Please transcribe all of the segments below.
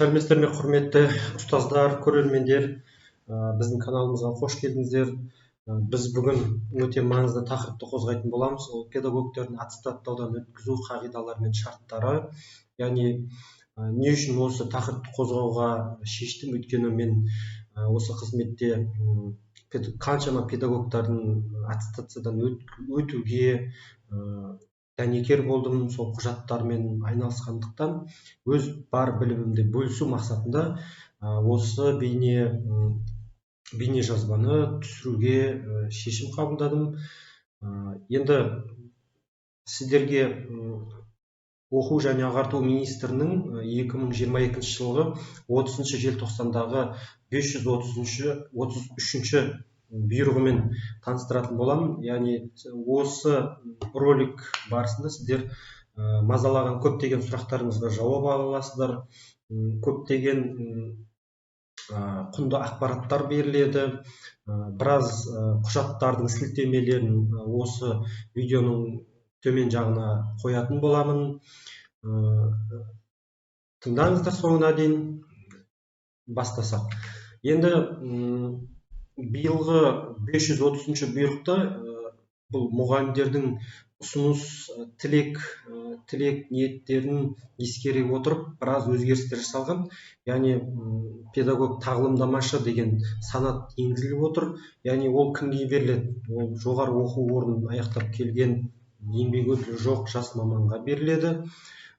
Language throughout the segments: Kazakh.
Сәлеметсіздер ме, құрметті ұстаздар, көрермендер! Біздің каналымызға қош келдіңіздер. Біз бүгін өте маңызды тақырыпты қозғайтын боламыз. Ол педагогтердің аттестаттаудан өткізу қағидалары мен шарттары. Яғни не үшін осы тақырыпты қозғауға шештім? Өйткені мен осы қызметте қаншама педагогтардың аттестациядан өтуге дәнекер болдым. Сол құжаттармен айналысқандықтан, өз бар білімімді бөлісу мақсатында осы бейне жазбаны түсіруге шешім қабылдадым. Енді сіздерге Оқу және ағарту министрінің 2022 жылғы 30 желтоқсандағы 530 33 бұйрығымен таныстыратын боламын. Яғни осы ролик барысында сіздер мазалаған көптеген сұрақтарыңызға жауап ала аласыздар, көптеген құнды ақпараттар беріледі. Біраз құжаттардың сілтемелерін осы видеоның төмен жағына қоятын боламын. Тыңдаңыздар соңына дейін. Бастасақ, енді биылғы 530 бұйрықта бұл мұғалімдердің ұсыныс, тілек ниеттерін ескере отырып, біраз өзгерістер жасалған. Яғни педагог тағылымдамашы деген санат енгізіліп отыр. Яғни ол кімге беріледі? Ол жоғары оқу орнын аяқтап келген, еңбек өтілі жоқ жас маманға беріледі.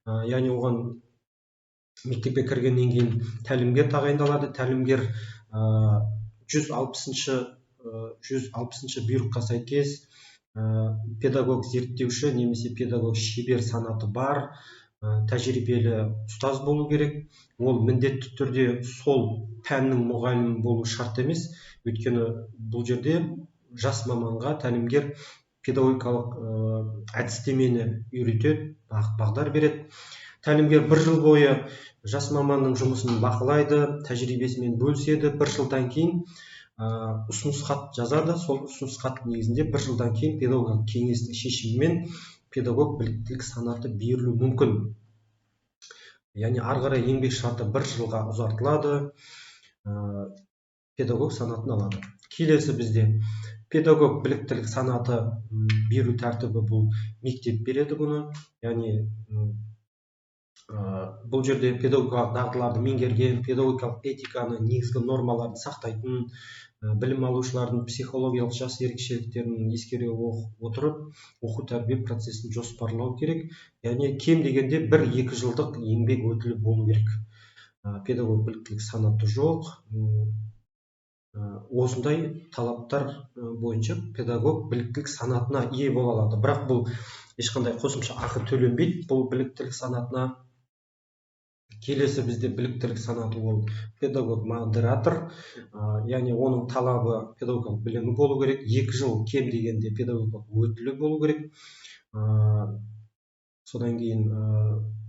Яғни оған мектепке кіргеннен кейін тәлімгер тағайындалады. Тәлімгер 160-шы бұйрыққа сәйкес педагог зерттеуші немесе педагог шебер санаты бар тәжірибелі ұстаз болу керек. Ол міндетті түрде сол пәннің мұғалімі болу шарт емес, өйткені бұл жерде жас маманға тәлімгер педагогикалық әдістемені үйретеді, бағыт бағдар береді. Тәлімгер бір жыл бойы жас маманның жұмысын бақылайды, тәжірибесімен бөліседі. Бір жылдан кейін ұсыныс хат жазады. Сол ұсыныс хат негізінде бір жылдан кейін педагогикалық кеңестің шешімімен педагог біліктілік санаты берілуі мүмкін. Яғни ары қарай еңбек шарты бір жылға ұзартылады, педагог санатын алады. Келесі бізде педагог біліктілік санаты беру тәртібі. Бұл мектеп береді бұны. Яғни бұл жерде педагогикалық дағдыларды меңгерген, педагогикалық этиканы, негізгі нормаларын сақтайтын, білім алушылардың психологиялық жас ерекшеліктерін ескере отырып, оқу тәрбие процесін жоспарлау керек. Яғни кем дегенде 1-2 жылдық еңбек өтілі болу керек. Педагог біліктілік санаты жоқ, осындай талаптар бойынша педагог біліктілік санатына ие бола алады. Бірақ бұл ешқандай қосымша ақы төленбейді бұл біліктілік санатына. Келесі бізде біліктілік санаты ол педагог модератор. Яғни оның талабы: педагогикалық білімі болу керек, 2 жыл кем дегенде педагогикалық өтілі болу керек. Содан кейін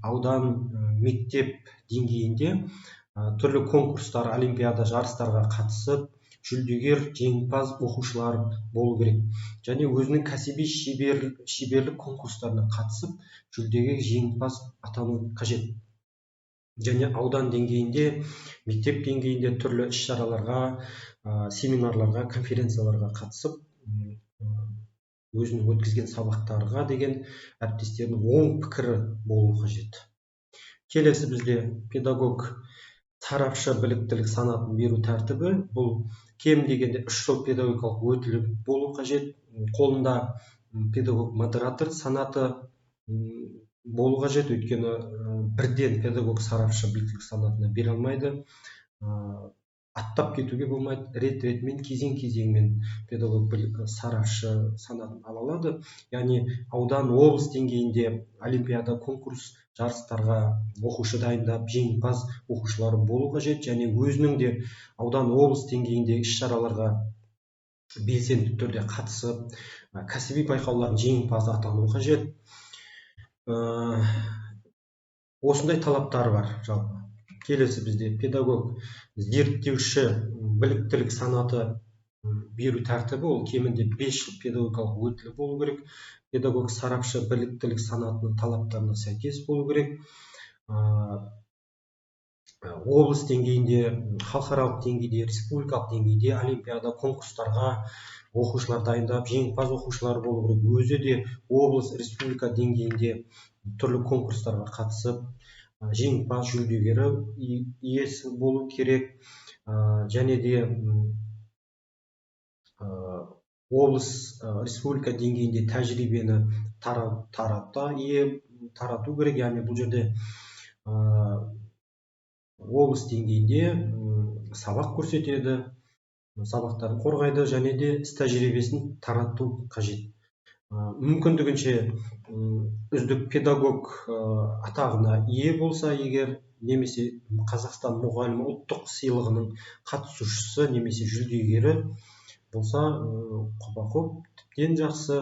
аудан, мектеп деңгейінде түрлі конкурстар, олимпиада, жарыстарға қатысып, жүлдегер, жеңімпаз оқушылар болу керек және өзінің кәсіби шеберлік конкурстарына қатысып, жүлдеге жеңімпаз атану қажет. Және аудан деңгейінде, мектеп деңгейінде түрлі іс шараларға, семинарларға, конференцияларға қатысып, өзінің өткізген сабақтарға деген әріптестерінің оң пікірі болуы қажет. Келесі бізде педагог сарапшы біліктілік санатын беру тәртібі. Бұл кем дегенде 3 жыл педагогикалық өтілі болу қажет, қолында педагог модератор санаты болу қажет, өйткені бірден педагог сарапшы біліктілік санатына бере алмайды, аттап кетуге болмайды. Рет ретімен, кезең кезеңмен педагог сарапшы санатын ала алады. Яғни аудан, облыс деңгейінде олимпиада, конкурс, жарыстарға оқушы дайындап, жеңімпаз оқушылар болу қажет және өзінің де аудан, облыс деңгейіндегі іс шараларға белсенді түрде қатысып, кәсіби байқаулардың жеңімпазы атану қажет. Осындай талаптары бар жалпы. Келесі бізде педагог зерттеуші біліктілік санаты беру тәртібі. Ол кемінде 5 жыл педагогикалық өтілі болу керек, педагог сарапшы біліктілік санатының талаптарына сәйкес болу керек. Облыс деңгейінде, халықаралық деңгейде, республикалық деңгейде олимпиада, конкурстарға оқушылар дайындап, жеңімпаз оқушылар болу керек. Өзі де облыс, республика деңгейінде түрлі конкурстарға қатысып, жеңімпаз, жүлдегері иесі болу керек. Және де облыс, республика деңгейінде тәжірибені тарату керек. Яғни бұл жерде облыс деңгейінде сабақ көрсетеді, сабақтарын қорғайды және де іс тәжірибесін тарату қажет. Мүмкіндігінше үздік педагог атағына ие болса егер, немесе Қазақстан мұғалімі ұлттық сыйлығының қатысушысы немесе жүлдегері болса, құба құп, тіптен жақсы.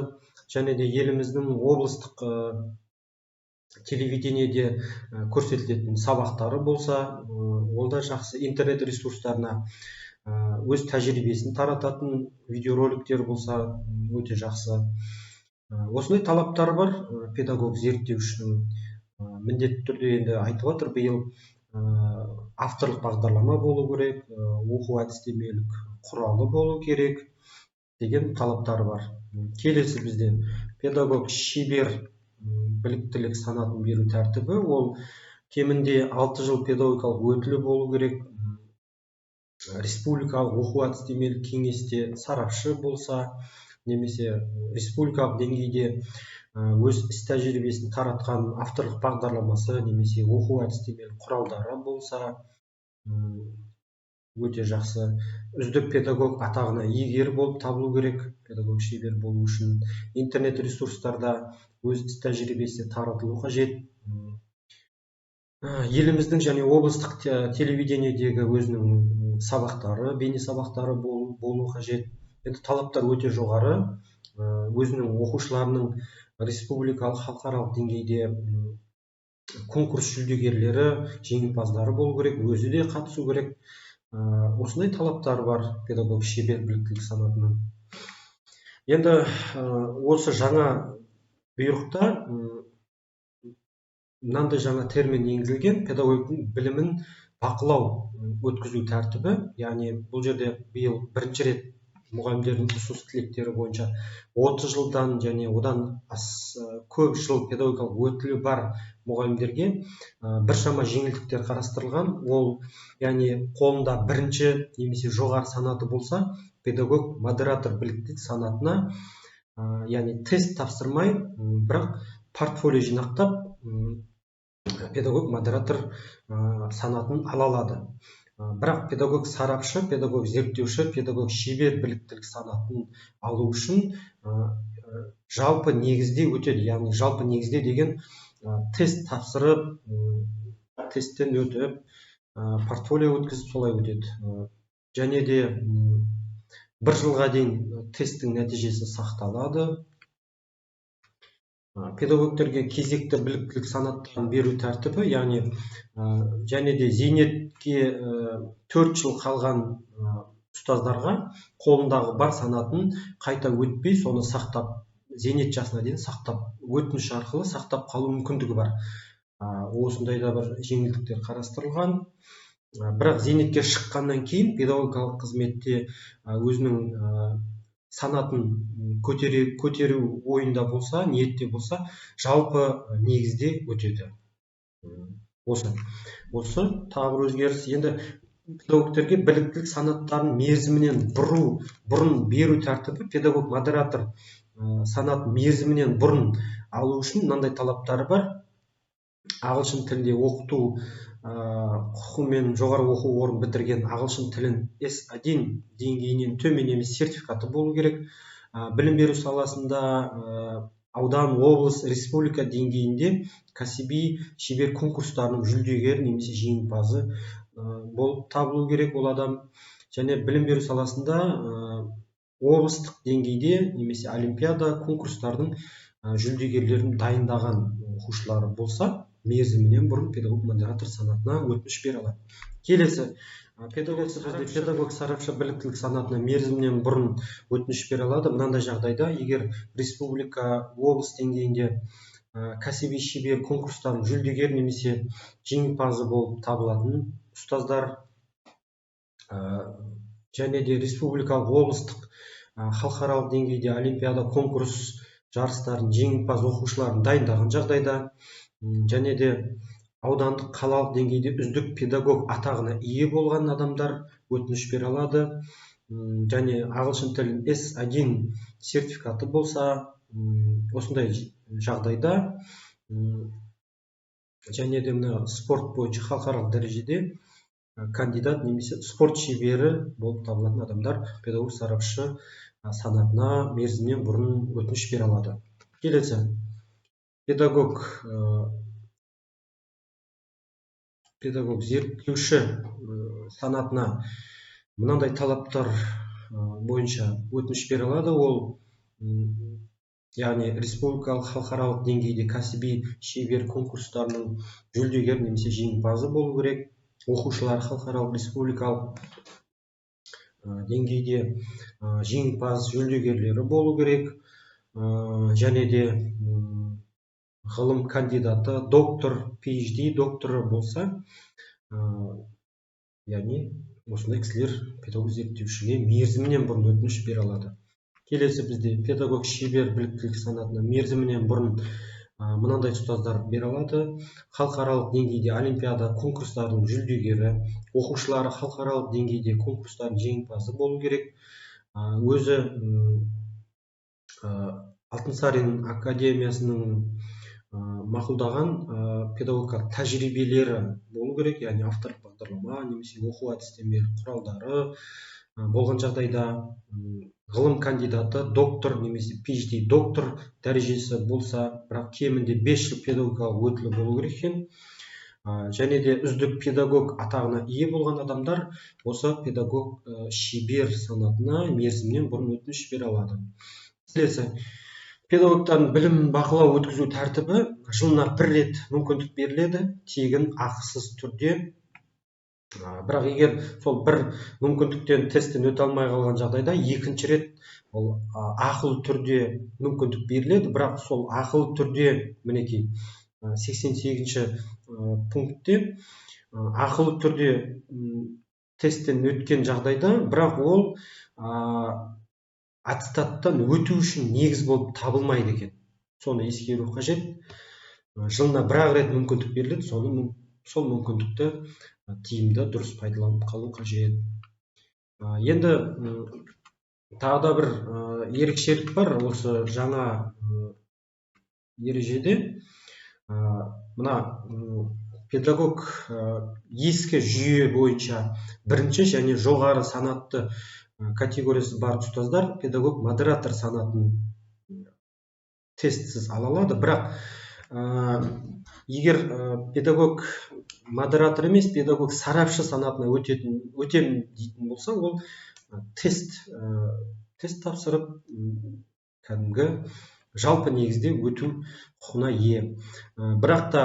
Және де еліміздің облыстық телевидениеде көрсетілетін сабақтары болса, ол да жақсы. Интернет ресурстарына өз тәжірибесін тарататын видеороликтер болса, өте жақсы. Осындай талаптар бар педагог зерттеушінің. Міндетті түрде енді айтып жатыр, биыл авторлық бағдарлама болу керек, оқу әдістемелік құралы болу керек деген талаптар бар. Келесі бізде педагог шебер біліктілік санатын беру тәртібі. Ол кемінде 6 жыл педагогикалық өтілі болу керек. Республикалық оқу әдістемелік кеңесте сарапшы болса, немесе республикалық деңгейде өз іс тәжірибесін таратқан авторлық бағдарламасы немесе оқу әдістемелік құралдары болса, өте жақсы. Үздік педагог атағына иегер болып табылу керек педагог шебер болу үшін. Интернет ресурстарда өз іс тәжірибесі таратылу қажет. Еліміздің және облыстық телевидениедегі өзінің сабақтары, бейне сабақтары болу қажет. Енді талаптар өте жоғары. Өзінің оқушыларының республикалық, халықаралық деңгейде конкурс жүлдегерлері, жеңімпаздары болу керек, өзі де қатысу керек. Осындай талаптар бар педагог шебер біліктілік санатының. Енді осы жаңа бұйрықта мынандай жаңа термин енгізілген: педагогтың білімін бақылау өткізу тәртібі. Яғни бұл жерде биыл бірінші рет мұғалімдердің ұсыныс тілектері бойынша 30 жылдан және одан көп жыл педагогикалық өтілі бар мұғалімдерге біршама жеңілдіктер қарастырылған. Ол яғни қолында бірінші немесе жоғары санаты болса, педагог модератор біліктілік санатына, яғни тест тапсырмай, бірақ портфолио жинақтап, педагог модератор санатын ала алады. Бірақ педагог сарапшы, педагог зерттеуші, педагог шебер біліктілік санатын алу үшін жалпы негізде өтеді. Яғни жалпы негізде деген тест тапсырып, тесттен өтіп, портфолио өткізіп солай өтеді. Және де бір жылға дейін тесттің нәтижесі сақталады. Педагогтерге кезекті біліктілік санаттарын беру тәртібі, яғни және де зейнетке 4 жыл қалған ұстаздарға қолындағы бар санатын қайта өтпей, соны сақтап, зейнет жасына дейін сақтап, өтініш арқылы сақтап қалу мүмкіндігі бар. Осындай да бір жеңілдіктер қарастырылған. Бірақ зейнетке шыққаннан кейін педагогикалық қызметте өзінің санатын көтеру ойында болса, ниетте болса, жалпы негізде өтеді. Осы тағы бір өзгеріс. Енді педагогтерге біліктілік санаттарын мерзімінен бұрын беру тәртібі. Педагог модератор санат мерзімінен бұрын алу үшін мынандай талаптары бар. Ағылшын тілінде оқыту құқығымен жоғары оқу орнын бітірген, ағылшын тілін S1 деңгейінен төмен емес сертификаты болу керек. Білім беру саласында аудан, облыс, республика деңгейінде кәсіби шебер конкурстарының жүлдегері немесе жеңімпазы болып табылу керек ол адам. Және білім беру саласында облыстық деңгейде немесе олимпиада конкурстардың жүлдегерлерін дайындаған оқушылары болса, мерзімінен бұрын педагог модератор санатына өтініш бере алады. Келесі педагог сарапшы біліктілік санатына мерзімінен бұрын өтініш бере алады. Мынандай жағдайда, егер республика, облыс деңгейінде кәсіби шебер конкурстарының жүлдегер немесе жеңімпазы болып табылатын ұстаздар, және де республикалық, облыстық, халықаралық деңгейде олимпиада, конкурс жарыстарын жеңімпаз оқушыларын дайындаған жағдайда, және де аудандық, қалалық деңгейде үздік педагог атағына ие болған адамдар өтініш бере алады. Және ағылшын тілін S1 сертификаты болса, осындай жағдайда, және де мына спорт бойынша халықаралық дәрежеде кандидат немесе спорт шебері болып табылатын адамдар педагог сарапшы санатына мерзімінен бұрын өтініш бере алады. Келесі педагог зерттеуші санатына мынандай талаптар бойынша өтініш бере алады. Ол, яғни республикалық, халықаралық деңгейде кәсіби шебер конкурстарының жүлдегері немесе жеңімпазы болу керек. Оқушылар халықаралық, республикалық деңгейде жеңімпаз, жүлдегерлері болу керек. Және де ғылым кандидаты, доктор, PhD докторы болса, яғни осындай кісілер педагог зерттеушіге мерзімінен бұрын өтініш бере алады. Келесі бізде педагог шебер біліктілік санатына мерзімінен бұрын мынандай ұстаздар бере алады: халықаралық деңгейде олимпиада, конкурстардың жүлдегері, оқушылары халықаралық деңгейде конкурстардың жеңімпазы болу керек. Өзі Алтынсарин академиясының мақұлдаған педагогикалық тәжірибелері болу керек, яғни авторлық бағдарлама немесе оқу әдістемелік құралдары болған жағдайда, ғылым кандидаты, доктор немесе PhD доктор дәрежесі болса, бірақ кемінде 5 жыл педагогикалық өтілі болу керек екен. Және де үздік педагог атағына ие болған адамдар осы педагог шебер санатына мерзімінен бұрын өтініш бере алады. Келесі педагогтардың білім бақылау өткізу тәртібі: жылына бір рет мүмкіндік беріледі, тегін, ақысыз түрде. Бірақ егер сол бір мүмкіндіктен, тесттен өте алмай қалған жағдайда, екінші рет ол ақылы түрде мүмкіндік беріледі. Бірақ сол ақылы түрде, мінекей, 88-ші пунктте, ақылы түрде тесттен өткен жағдайда, бірақ ол аттестаттан өту үшін негіз болып табылмайды екен. Соны ескеру қажет. Жылына бір ақ рет мүмкіндік беріледі, соны, сол мүмкіндікті тиімді, дұрыс пайдаланып қалу қажет. Енді тағы да бір ерекшелік бар осы жаңа ережеде. Мына педагог ескі жүйе бойынша бірінші және жоғары санатты категориясы бар ұстаздар педагог модератор санатын тестсіз ала алады. Бірақ егер педагог модератор емес, педагог сарапшы санатына өтетін, өтемін дейтін болса, ол тест тапсырып, кәдімгі жалпы негізде өту құқығына ие. Бірақ та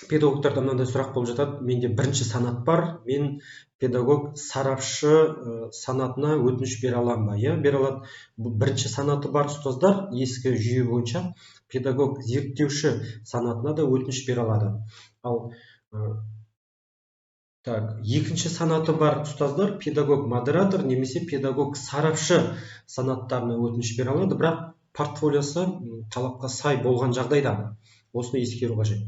педагогтарда мынандай сұрақ болып жатады: менде бірінші санат бар, мен педагог сарапшы санатына өтініш бере аламын ба? Иә, бере алады. Бірінші санаты бар ұстаздар ескі жүйе бойынша педагог зерттеуші санатына да өтініш бере алады. Ал так, екінші санаты бар ұстаздар педагог модератор немесе педагог сарапшы санаттарына өтініш бере алады, бірақ портфолиосы талапқа сай болған жағдайда. Осыны ескеру қажет.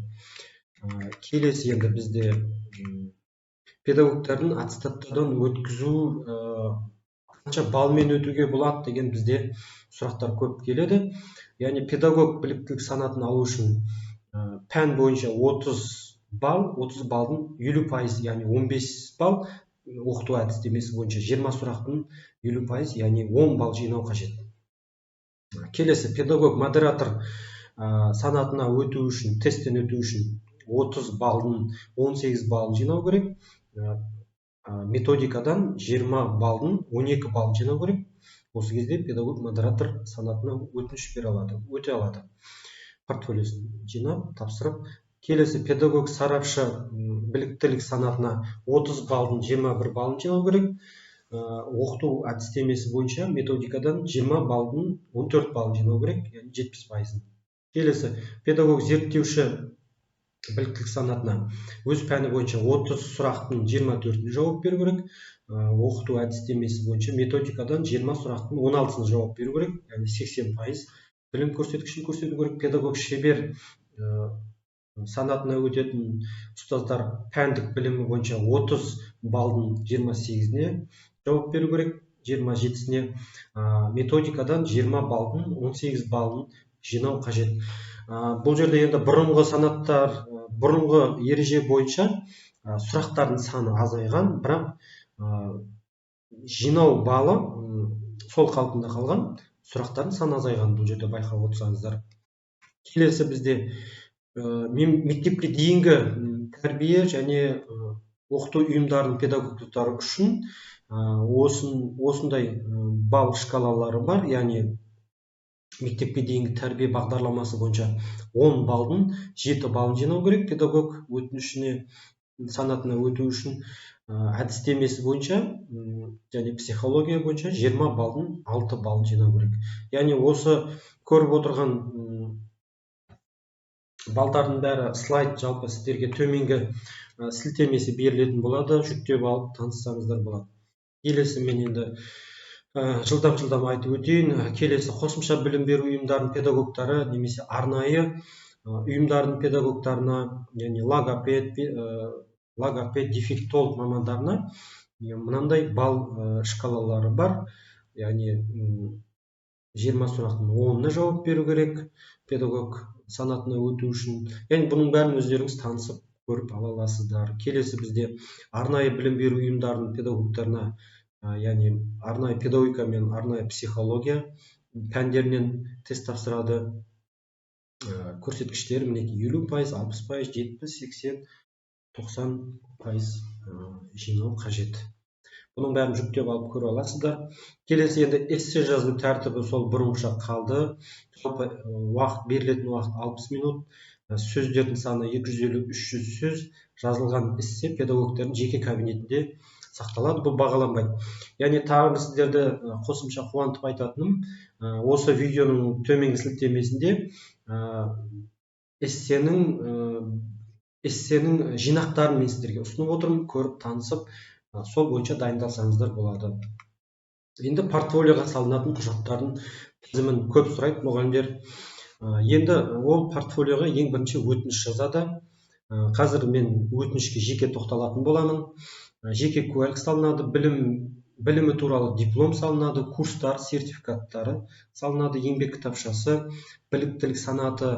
Келесі енді бізде педагогтардың аттестаттаудан өткізу, қанша балмен өтуге болады деген бізде сұрақтар көп келеді. Яғни педагог біліктілік санатын алу үшін пән бойынша 30 балл, 30 балдың 50%, яғни 15 балл, оқыту әдістемесі бойынша 20 сұрақтың 50%, яғни 10 балл жинау қажет. Келесі педагог модератор санатына өту үшін, тесттен өту үшін 30 балдың 18 баллын жинау керек, методикадан 20 балдың 12 баллын жинау керек. Осы кезде педагог модератор санатына өтініш бере алады, өте алады, портфолиосын жинап, тапсырып. Келесі педагог сарапшы біліктілік санатына 30 балдың 21 баллын жинау керек, оқыту әдістемесі бойынша методикадан 20 балдың 14 баллын жинау керек, яғни 70%-ын. Келесі педагог зерттеуші біліктілік санатына өз пәні бойынша 30 сұрақтың 24-іне жауап беру керек. Оқыту әдістемесі бойынша методикадан 20 сұрақтың 16-сына жауап беру керек, яғни 80% білім көрсеткішін көрсету керек. Педагог шебер санатына өтетін ұстаздар пәндік білімі бойынша 30 балдың 28-іне жауап беру керек, 27-сіне, методикадан 20 балдың 18 балын жинау қажет. Бұл жерде енді бұрынғы санаттар, бұрынғы ереже бойынша сұрақтардың саны азайған, бірақ жинау балы сол қалпында қалған, сұрақтардың саны азайған бұл жерде байқап отырсаңыздар. Келесі бізде мектепке дейінгі тәрбие және оқыту ұйымдарының педагогтары үшін осындай балл шкалалары бар, яғни мектепке дейінгі тәрбие бағдарламасы бойынша 10 балдың 7 балын жинау керек педагог өтінішіне санатына өту үшін. Әдістемесі бойынша және психология бойынша 20 балдың 6 балын жинау керек. Яғни осы көріп отырған балдардың бәрі слайд, жалпы сіздерге төменгі сілтемесі берілетін болады, жүктеп алып таныссаңыздар болады. Келесі мен енді жылдам айтып өтейін. Келесі қосымша білім беру ұйымдарының педагогтары немесе арнайы ұйымдардың педагогтарына, яғни логопед, дефектолог мамандарына мынандай балл шкалалары бар, яғни 20 сұрақтың 10-ына жауап беру керек педагог санатына өту үшін. Яғни бұның бәрін өздеріңіз танысып көріп ала аласыздар. Келесі бізде арнайы білім беру ұйымдарының педагогтарына, яғни арнайы педагогика мен арнайы психология пәндерінен тест тапсырады. Көрсеткіштері мінекей 50%, 60%, 70, 80, 90% жинау қажет. Бұның бәрін жүктеп алып көре аласыздар. Келесі енді эссе жазу тәртібі сол бұрынғыша қалды. Жалпы уақыт, берілетін уақыт 60 минут, сөздердің саны 250-300 сөз. Жазылған эссе педагогтердің жеке кабинетінде сақталады, бұл бағаланбайды. Яғни тағы бір сіздерді қосымша қуантып айтатыным, осы видеоның төменгі сілтемесінде эссенің жинақтарын мен сіздерге ұсынып отырмын, көріп танысып сол бойынша дайындалсаңыздар болады. Енді портфолиоға салынатын құжаттардың тізімін көп сұрайды мұғалімдер. Енді ол портфолиоға ең бірінші өтініш жазады. Қазір мен өтінішке жеке тоқталатын боламын. Жеке куәлік салынады, білімі туралы диплом салынады, курстар сертификаттары салынады, еңбек кітапшасы, біліктілік санаты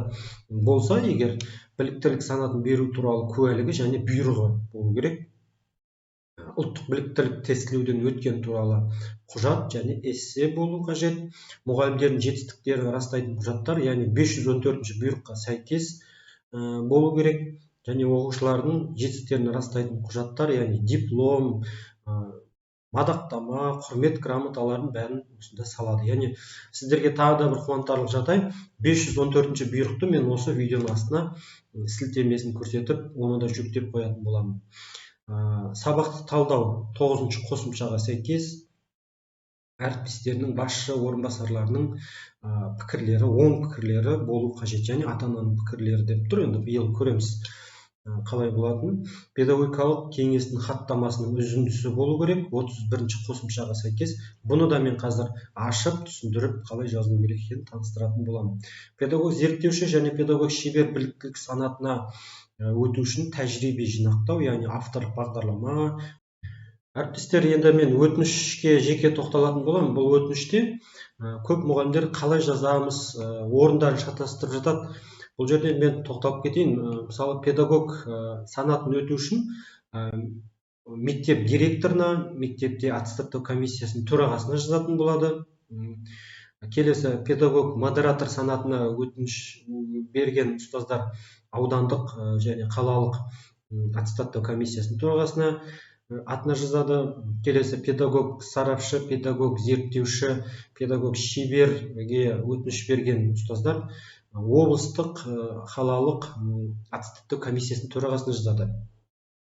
болса, егер біліктілік санатын беру туралы куәлігі және бұйрығы болу керек. Ұлттық біліктілік тестілеуден өткен туралы құжат және эссе болу қажет. Мұғалімдердің жетістіктерін растайтын құжаттар, яғни 514-ші бұйрыққа сәйкес болу керек. Және оқушылардың жетістіктерін растайтын құжаттар, яғни диплом, мадақтама, құрмет грамоталарын бәрін осында салады. Яғни сіздерге тағы да бір қуантарлық жағдай, 514-ші бұйрықты мен осы видеоның астына сілтемесін көрсетіп, оны да жүктеп қоятын боламын. Сабақты талдау 9-шы қосымшаға сәйкес әріптестерінің, басшы орынбасарларының пікірлері, оң пікірлері болу қажет, және ата-ананың пікірлері деп тұр. Енді биыл көреміз қалай болатынын. Педагогикалық кеңестің хаттамасының үзіндісі болу керек 31-ші қосымшаға сәйкес. Бұны да мен қазір ашып түсіндіріп, қалай жазылу керек екенін таныстыратын боламын. Педагог зерттеуші және педагог шебер біліктілік санатына өту үшін тәжірибе жинақтау, яғни авторлық бағдарлама. Әріптестер, енді мен өтінішке жеке тоқталатын боламын. Бұл өтініште көп мұғалімдер қалай жазамыз, орындарын шатастырып жатады. Бұл жерде мен тоқталып кетейін. Мысалы, педагог санатын өту үшін мектеп директорына, мектепте аттестаттау комиссиясының төрағасына жазатын болады. Келесі педагог модератор санатына өтініш берген ұстаздар аудандық және қалалық аттестаттау комиссиясының төрағасына атына жазады. Келесі педагог сарапшы, педагог зерттеуші, педагог шеберге өтініш берген ұстаздар облыстық, қалалық аттестаттау комиссиясының төрағасына жазады.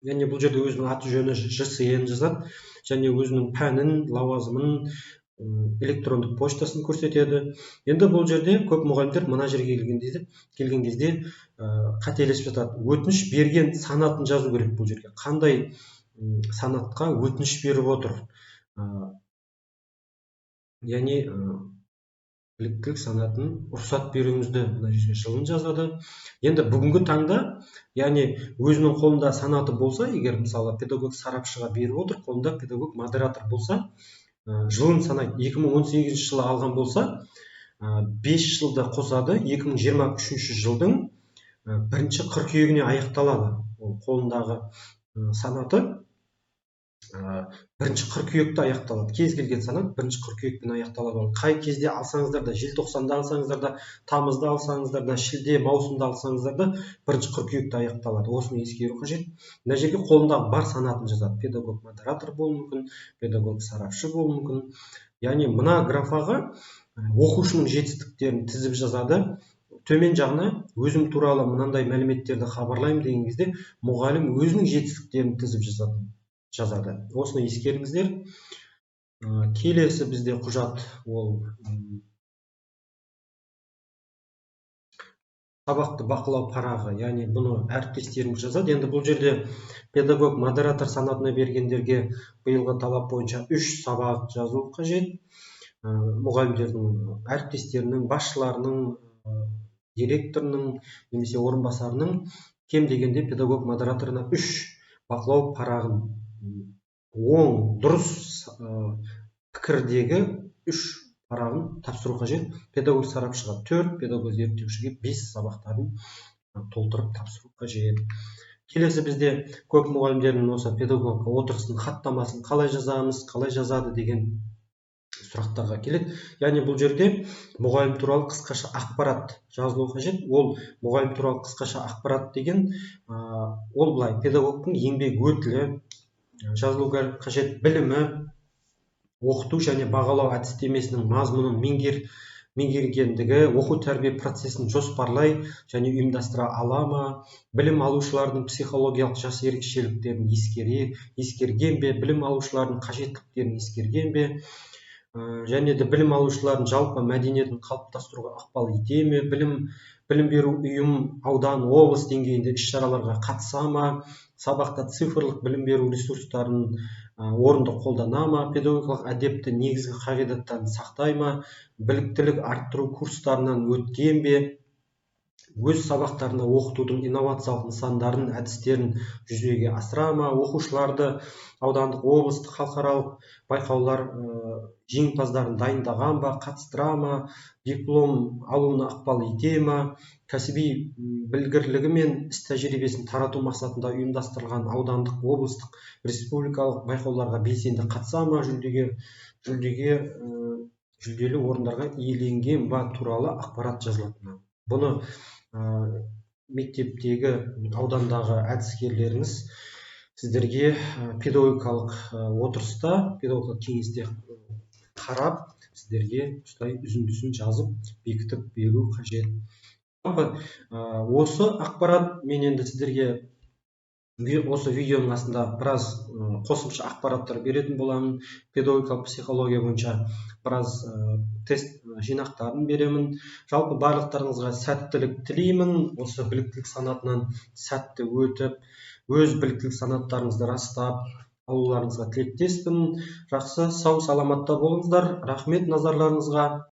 Яғни бұл жерде өзінің аты жөні, ЖСН жазады және өзінің пәнін, лауазымын, Электрондық поштасын көрсетеді. Енді бұл жерде көп мұғалімдер мына жерге келген кезде қателесіп жатады. Өтініш берген санатын жазу керек бұл жерге. Қандай санатқа өтініш беріп отыр? Яғни біліктілік санатын рұқсат беруіңізді мына жерге жылын жазады. Енді бүгінгі таңда, яғни өзінің қолында санаты болса, егер мысалы педагог сарапшыға беріп отыр, қолында педагог модератор болса, жылын санайды. 2018 жылы алған болса, 5 жылды қосады, 2023 жылдың 1 қыркүйегіне аяқталады. Ол қолындағы санаты 1 қыркүйекте аяқталады. Кез келген санат 1 қыркүйекпен аяқталады. Ол қай кезде алсаңыздар да, желтоқсанда алсаңыздар да, тамызда алсаңыздар да, шілде, маусымда алсаңыздар да 1 қыркүйекте аяқталады. Осыны ескеру қажет. Мына жерге қолындағы бар санатын жазады. Педагог модератор болуы мүмкін, педагог сарапшы болуы мүмкін. Яғни мына графаға оқушының жетістіктерін тізіп жазады. Төмен жағына өзім туралы мынандай мәліметтерді хабарлаймын деген кезде мұғалім өзінің жетістіктерін тізіп жазады. Осыны ескеріңіздер. Келесі бізде құжат ол сабақты бақылау парағы, яғни бұны әріптестеріміз жазады. Енді бұл жерде педагог модератор санатына бергендерге биылғы талап бойынша 3 сабақ жазу қажет. Мұғалімдердің, әріптестерінің, басшыларының, директорының немесе орынбасарының кем дегенде педагог модераторына 3 бақылау парағын, оң, дұрыс пікірдегі 3 парағын тапсыру қажет. Педагог сарапшыға 4, педагог зерттеушіге 5 сабақтарын толтырып тапсыру қажет. Келесі бізде көп мұғалімдердің осы педагог отырысының хаттамасын қалай жазамыз, қалай жазады деген сұрақтарға келеді. Яғни бұл жерде мұғалім туралы қысқаша ақпарат жазылу қажет. Ол мұғалім туралы қысқаша ақпарат деген, ол былай, педагогтың еңбек өтілі жазылу қажет, білімі, оқыту және бағалау әдістемесінің мазмұнын меңгергендігі, оқу тәрбие процесін жоспарлай және ұйымдастыра ала ма, білім алушылардың психологиялық жас ерекшеліктерін ескерген бе, білім алушылардың қажеттіліктерін ескерген бе, және де білім алушылардың жалпы мәдениетін қалыптастыруға ықпал ете ме, білім беру ұйым, аудан, облыс деңгейінде іс-шараларға қатыса ма, сабақта цифрлық білім беру ресурстарын орынды қолдана ма, педагогикалық әдепті негізгі қағидаттарын сақтай ма, біліктілік арттыру курстарынан өткен бе, өз сабақтарында оқытудың инновациялық нысандарын, әдістерін жүзеге асыра ма, оқушыларды аудандық, облыстық, халықаралық байқаулар жеңімпаздарын дайындаған ба, қатыстыра ма, диплом алуына ықпал ете ма, кәсіби білгірлігі мен іс тәжірибесін тарату мақсатында ұйымдастырылған аудандық, облыстық, республикалық байқауларға белсенді қатыса ма, жүлделі орындарға иеленген ба туралы ақпарат жазылады. Бұны мектептегі, аудандағы әдіскерлеріңіз сіздерге педагогикалық отырыста, педагогикалық кеңесте қарап, сіздерге осылай үзіндісін жазып, бекітіп беру қажет. Жалпы, осы ақпарат мен енді сіздерге осы видеоның астында біраз қосымша ақпараттар беретін боламын. Педагогикалық психология бойынша біраз тест жинақтарын беремін. Жалпы барлықтарыңызға сәттілік тілеймін. Осы біліктілік санатынан сәтті өтіп, өз біліктілік санаттарыңызды растап алуларыңызға тілектеспін. Жақсы, сау саламатта болыңыздар. Рахмет назарларыңызға.